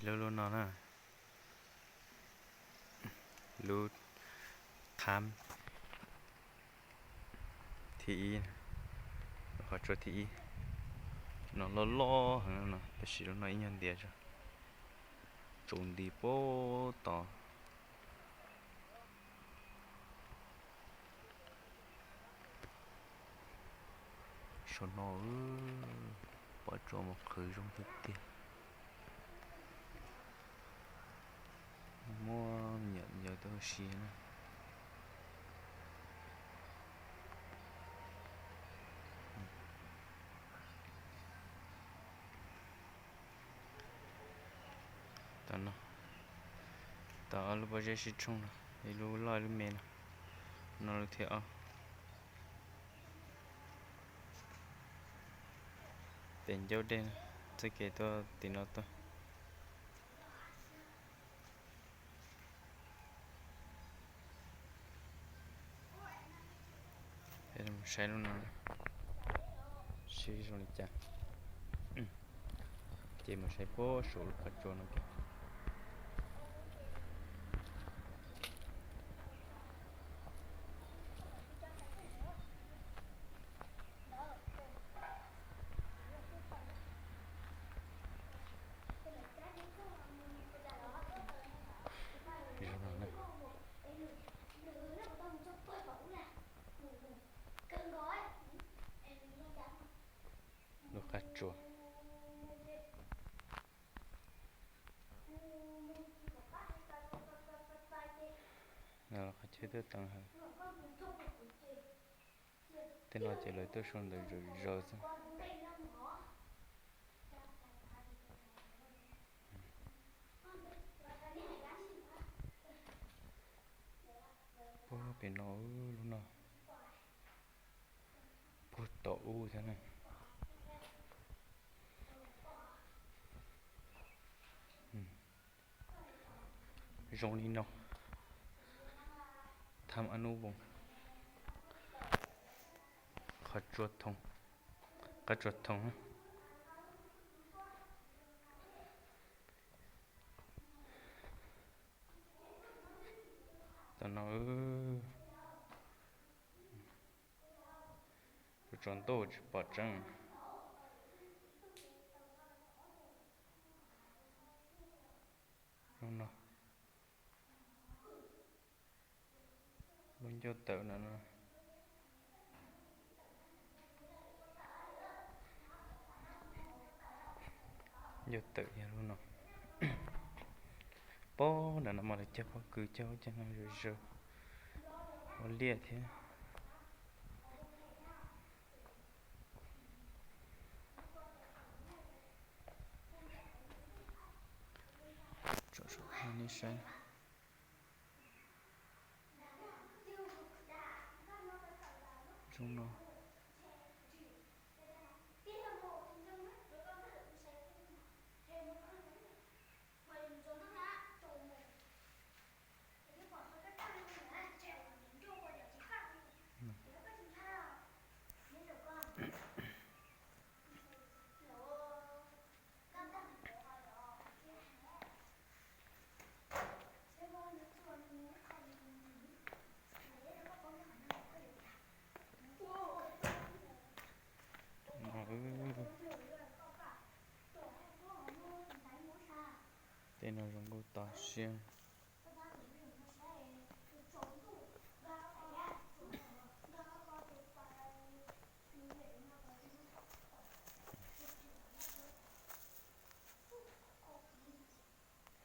Lub, lub no na, lub qhab thib ib, lub qhov tsua thib ib. No loj loj heev no, tab sis lub no ib nyuag ntiav tso, tsaus nti puag tod. Saum no pob tsuas mus qhwv zoo tiag tiag. Muab me nyuam yaws tuaj ua si na. Tom no, tom ob lub pob zeb sib tshooj no, ib lub loj ib lub me no, no lub thib ob. Pem ncauj dej, txoj kev tuaj tim no tuaj. Saib lub no, saib zoo li cas. Ces mus saib puag saum lub qhov tsua no. Lub qab tsuas. Qhov chaw twb teev heev. Tej no ces lawv tuaj sau ntawv zom zaws xwb. Puag pem no, lub no puag tom ub thiab na. Zoo li no, tham a nub voos, qhov tsua thoo, qab tsua thoo. Tam no, tus tsaus ntuj tsis pom tseeb. Lub no, lub ncauj tawm no. Ncauj tawm yog lub no. Pob nram no mas lawv cog pob kws cog ub cog no zom zaws, ua liaj thiab. Tsom saum no nej saib. Zoo no. Tej no zoo nkauj tag siab.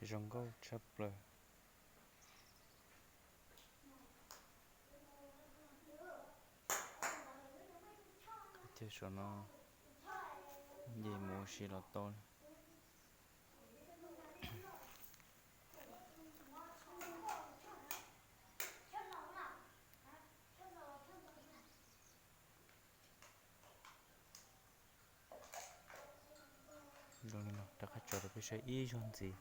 Zoo nkauj tshaj plaws. Cog saum no, nce mus ua si los tau li. Zoo li no, rov qab tso rau peb saib ib zaug ntxiv.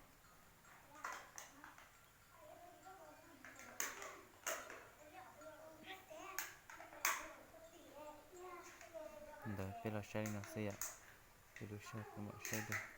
Ntawd peb los saib li no xwb yom, peb lub sij hawm kuv mam saib dua.